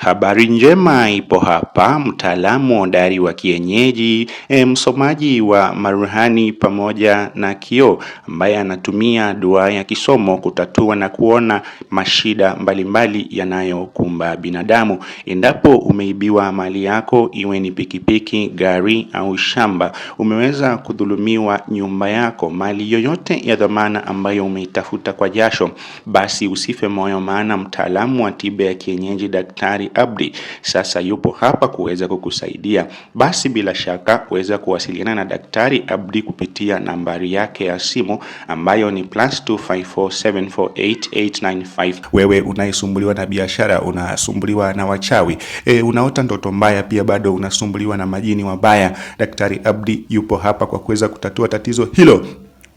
Habari njema ipo hapa. Mtaalamu hodari wa kienyeji, msomaji wa maruhani pamoja na kioo, ambaye anatumia dua ya kisomo kutatua na kuona mashida mbalimbali yanayokumba binadamu. Endapo umeibiwa mali yako, iwe ni pikipiki, gari au shamba, umeweza kudhulumiwa nyumba yako, mali yoyote ya dhamana ambayo umeitafuta kwa jasho, basi usife moyo, maana mtaalamu wa tiba ya kienyeji Daktari Abdi sasa yupo hapa kuweza kukusaidia. Basi bila shaka weza kuwasiliana na Daktari Abdi kupitia nambari yake ya simu ambayo ni +2547488895. Wewe unayesumbuliwa na biashara, unasumbuliwa na wachawi, unaota ndoto mbaya, pia bado unasumbuliwa na majini wabaya, Daktari Abdi yupo hapa kwa kuweza kutatua tatizo hilo.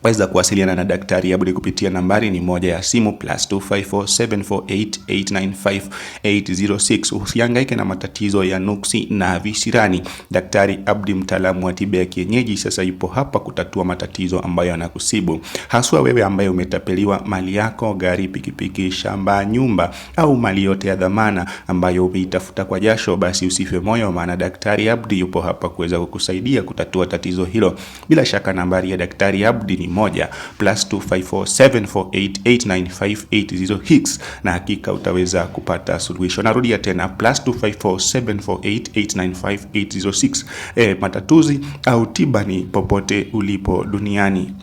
Waweza kuwasiliana na Daktari Abdi kupitia nambari ni moja ya simu +254748895806. Usihangaike na matatizo ya nuksi na visirani. Daktari Abdi, mtaalamu wa tiba ya kienyeji, sasa yupo hapa kutatua matatizo ambayo yanakusibu, haswa wewe ambaye umetapeliwa mali yako, gari, pikipiki, shamba, nyumba au mali yote ya dhamana ambayo umeitafuta kwa jasho. Basi usife moyo, maana Daktari Abdi yupo hapa kuweza kukusaidia kutatua tatizo hilo. Bila shaka nambari ya Daktari Abdi ni moja +254748895806 na hakika utaweza kupata suluhisho. Narudia tena +254748895806. Matatuzi au tiba ni popote ulipo duniani.